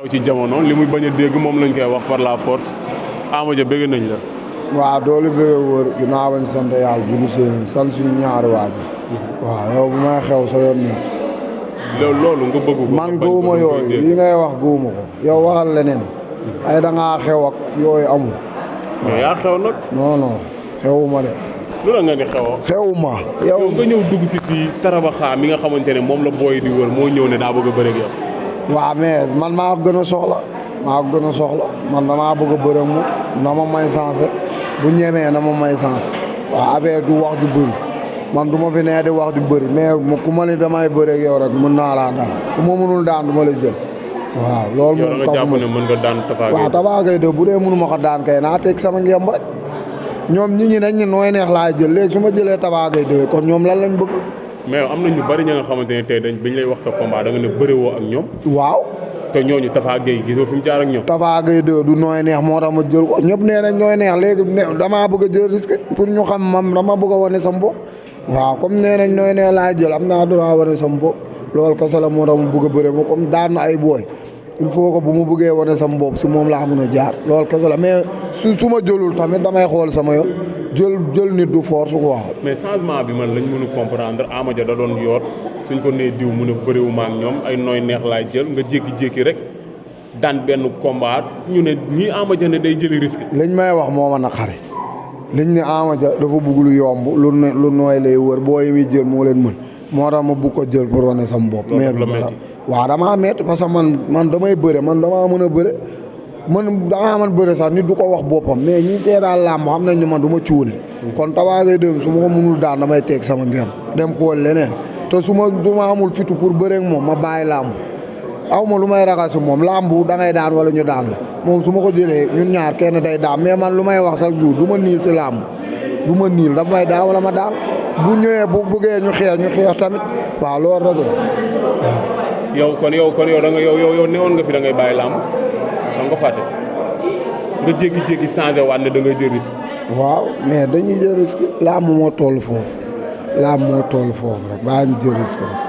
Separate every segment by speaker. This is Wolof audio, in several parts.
Speaker 1: ci jamono li muy bañ a dégg moom lañ koy wax par la force Ama Dia bëgg nañ la.
Speaker 2: waaw doolu bëgg wër ginnaaw bañ sant yàlla julli seen sant suñu ñaari waajur. waaw yow bu may xew sa yoon nii.
Speaker 1: loolu nga bëgg ko.
Speaker 2: man gëwuma yooyu yi ngay wax gëwuma ko yow waxal leneen. ay da ngaa xew ak yooyu amul.
Speaker 1: mais yaa xew nag.
Speaker 2: non xewuma de.
Speaker 1: lu la nga ni xewoo.
Speaker 2: xewuma. yow
Speaker 1: nga ñëw dugg si fii Tarabaxa mi nga xamante ne moom la booy di wër moo ñëw ne daa bëgg a bëre ak yow.
Speaker 2: waaw mais man maa ko gën a soxla. man damaa bëgg a bëre mu na ma may chance rek bu ñemee na ma may chance. waaw affaire du wax ju bëri man du ma fi nee di wax ju bëri mais ku ma ni damay bëre ak yow rek mën naa laa daan ku ma mënul daan du ma la jël. waaw loolu moom
Speaker 1: nga jàpp ne mën nga daan Tapha Gueye.
Speaker 2: waaw Tapha Gueye de bu dee mënu ma ko daan kay naa teg sama ngemb rek ñoom nit ñi dañ ne nooy neex laay jël léegi su ma jëlee Tapha Gueye de kon ñoom lan lañ bëgg.
Speaker 1: mais am na ñu bari ña nga xamante ne tey biñ lay wax sa combat da nga ne bërewoo ak ñoom.
Speaker 2: waaw.
Speaker 1: te ñooñu Tapha Gueye gisoo fi mu jaar ak ñoom.
Speaker 2: Tapha Gueye de du nooy neex moo tax ma jël ko ñëpp nee nañ nooy neex léegi damaa bëgg a jël risque pour ñu xam man dama bëgg a wane sama bopp. waaw comme nee nañ nooy neex laay jël am naa droit wane sama bopp loolu kese la moo tax ma bëgg a bëre ma comme daan na ay booy il faut que bu ma bëggee wane sama bopp si moom laa mën a jaar loolu kese la mais su ma jëlul tamit damay xool sama yoon jël nit du force quoi.
Speaker 1: mais changement bi man lañ mën a comprendre Ama Dia da doon yor suñ ko nee diw mën a bëriwuma ak ñoom ay nooy neex laay jël nga jékki-jékki rek daan benn combat ñu ne ñii Ama Dia ne day jëli risque.
Speaker 2: liñ may wax moo ma naqari liñ ne Ama Dia dafa bëgg lu yomb lu nooy lay wër boo yi muy jël moo leen mën moo tax ma bëgg ko jël pour wane sama bopp. mais waaw damaa métti parce que man damay bëre man damaa mën a bëre damaa mën bëre sax nit du ko wax boppam mais ñi seedaal làmb xam nañ ne man du ma cuune kon Tapha Gueye dem su ma ko mënul daan damay teg sama ngem dem xool leneen te su ma amul fitu pour bëre ak moom ma bàyyi làmb aw ma lu may ragal si moom làmb da ngay daan wala ñu daan la moom su ma ko jëlee ñun ñaar kenn day daan mais man lu may wax chaque jour du ma niil si làmb du ma niil dafa may daan wala ma daan bu ñëwee bu bëggee ñu xeex tamit waaw loolu rek waaw.
Speaker 1: yow da nga yow newoon nga fi da ngay bàyyi làmb da nga ko fàtte nga jékki-jékki changé waat ne da ngay jël risque.
Speaker 2: waaw mais dañuy jël risque làmb moo toll foofu rek baa ñu jël risque rek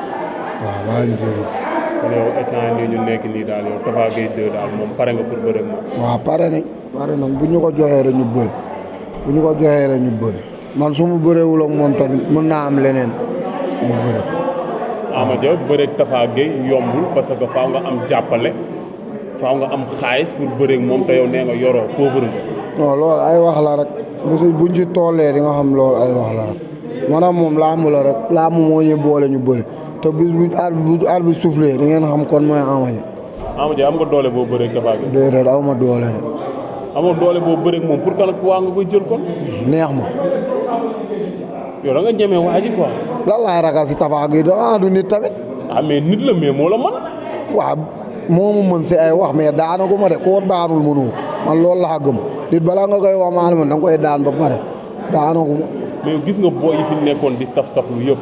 Speaker 2: waaw baa ñu jël risque.
Speaker 1: kon yow instant nii ñu nekk nii daal yow Tapha Gueye 2 daal moom pare nga pour bëre moom.
Speaker 2: waaw pare nañ bu ñu ko joxee rek ñu bëri man su ma bëreewul ak moom tamit mën naa am leneen mu bëri.
Speaker 1: Ama Dia bëreeg Tapha Gueye yombul parce que faaw nga am jàppale faaw nga am xaalis pour bëreeg moom te yow nee nga yoroo pauvre nga.
Speaker 2: non loolu ay wax la rek buñ ci tollee di nga xam loolu ay wax la rek maanaam moom làmb la rek làmb moo ñu boole ñu bëri te bu ar bi soufflé di ngeen xam kon mooy Ama Dia.
Speaker 1: Ama Dia am nga doole boo bëreeg Tapha Gueye.
Speaker 2: déedéet aw ma doole de.
Speaker 1: amoo doole boo bëreeg moom pour que nag waa nga koy jël kon.
Speaker 2: neex ma.
Speaker 1: yow da nga ñeme waa ji quoi.
Speaker 2: lan laay ragal si Tapha Gueye da du nit tamit.
Speaker 1: mais nit la mais moo la mën.
Speaker 2: waaw moomu mën si ay wax mais daanagu ma de koo daanul mënu man loolu laa gëm nit balaa nga koy wax maa man da nga koy daan ba pare daanagu ma.
Speaker 1: mais gis nga boo yi fi nekkoon di saf-saf lu yëpp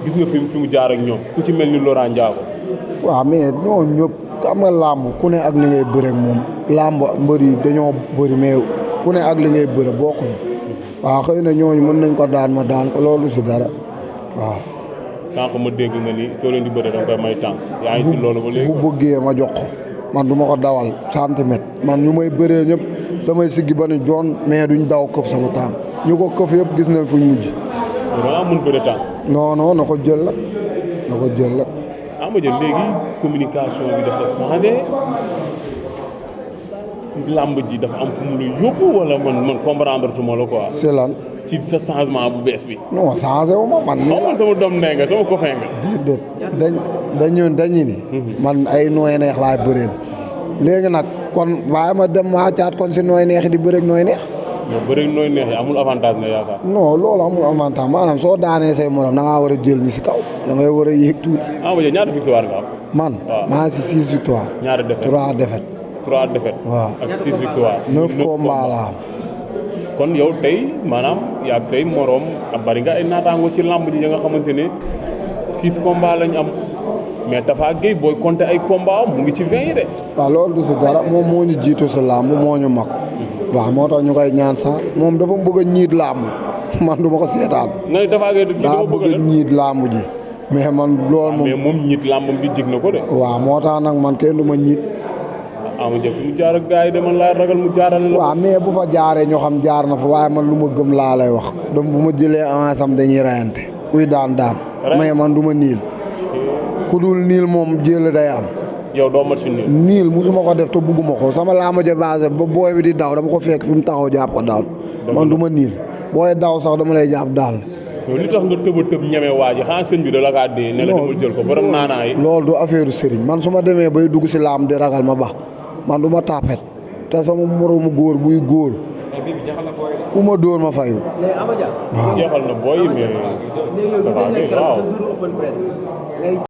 Speaker 1: gis nga fi mu jaar ak ñoom ku ci mel ni Laurent Ndiago.
Speaker 2: waaw mais ñoo ñëpp xam nga làmb ku ne ak li ngay bëre ak moom làmb mbër yi dañoo bëri mais ku ne ak li ngay bëre bokkuñu. waaw xëy na ñooñu mën nañ ko daan ma daan ko loolu si dara waaw.
Speaker 1: sànq ma dégg nga ni soo leen di bëre da nga koy may tànk. yaa ngi si loolu ba léegi
Speaker 2: bu bëggee ma jox ko man du ma ko dawal centimètre man ñu may bëree ñëpp damay siggi ba ni joon mais duñ daw këf sama tànk ñu ko këf yëpp gis nañ fuñ mujj.
Speaker 1: da ngaa mun bëre tànk.
Speaker 2: non na ko jël la
Speaker 1: Ama Dia léegi communication bi dafa changé làmb ji dafa am fu mu la yóbbu wala man comprendre tuma la quoi.
Speaker 2: c'est lan.
Speaker 1: ci sa changement bu bees bi.
Speaker 2: non changé wu ma man.
Speaker 1: man sama doom nee nga sama copain nga.
Speaker 2: déedéet dañu ni. man ay nooy neex laay bëreel. léegi nag kon waaye ma dem maa caat kon si nooy neex di bëreeg nooy neex.
Speaker 1: mais bëreeg nooy neex yi amul avantage nga yaakaar.
Speaker 2: non loolu amul avantage maanaam soo daanee say morom da ngaa war a jël ni si kaw da ngay war a yéeg tuuti.
Speaker 1: Ama Dia ñaata victoire nga am.
Speaker 2: man maa si 6 victoire.
Speaker 1: ñaata défaite
Speaker 2: 3 défaite.
Speaker 1: 3 défaite.
Speaker 2: waaw
Speaker 1: ak 6 victoire.
Speaker 2: 9 combats la am.
Speaker 1: kon yow tey maanaam yaa ak say morom bari nga ay naataango ci lamb ji nga xamante ne 6 combats lañ am mais Tapha Gueye booy compter ay combats mu ngi ci 20 yi de.
Speaker 2: waaw loolu du si dara moom moo ñu jiitu si làmb moo ñu mag. waaw moo tax ñu koy ñaan sax moom dafa bëgg a ñiit làmb man du ma ko seetaan.
Speaker 1: nga ne Tapha Gueye
Speaker 2: daa bëgg a ñiit làmb ji. mais man loolu moom
Speaker 1: mais moom ñiit làmbam bi jig na ko de.
Speaker 2: waaw moo tax nag man kenn du ma ñiit.
Speaker 1: Ama Dia fi mu jaar ak gars yi de man laa ragal mu jaarale la.
Speaker 2: waaw mais bu fa jaaree ñoo xam jaar na fa waaye man lu ma gëm laa lay wax donc bu ma jëlee avance am dañuy rayante kuy daan mais man du ma niil ku dul niil moom jël day am.
Speaker 1: yow doo mat si niil.
Speaker 2: niil musuma ko def te bugguma ko sama Ama Dia base ba booy bi di daw dama ko fekk fi mu taxaw jàpp ko daal man du ma niil booy daw sax dama lay jàpp daal.
Speaker 1: yow li tax nga tëb a tëb ñeme waa ji xanaa sëñ bi da la kaa dee ne la demul jël ko borom naanaa yi.
Speaker 2: loolu du affaire sëriñ man su ma demee bay dugg si laam di ragal ma ba man du ma taapet te sama moroomu góor buy góor ku ma dóor ma fayu.
Speaker 1: waaw jeexal na booy mais.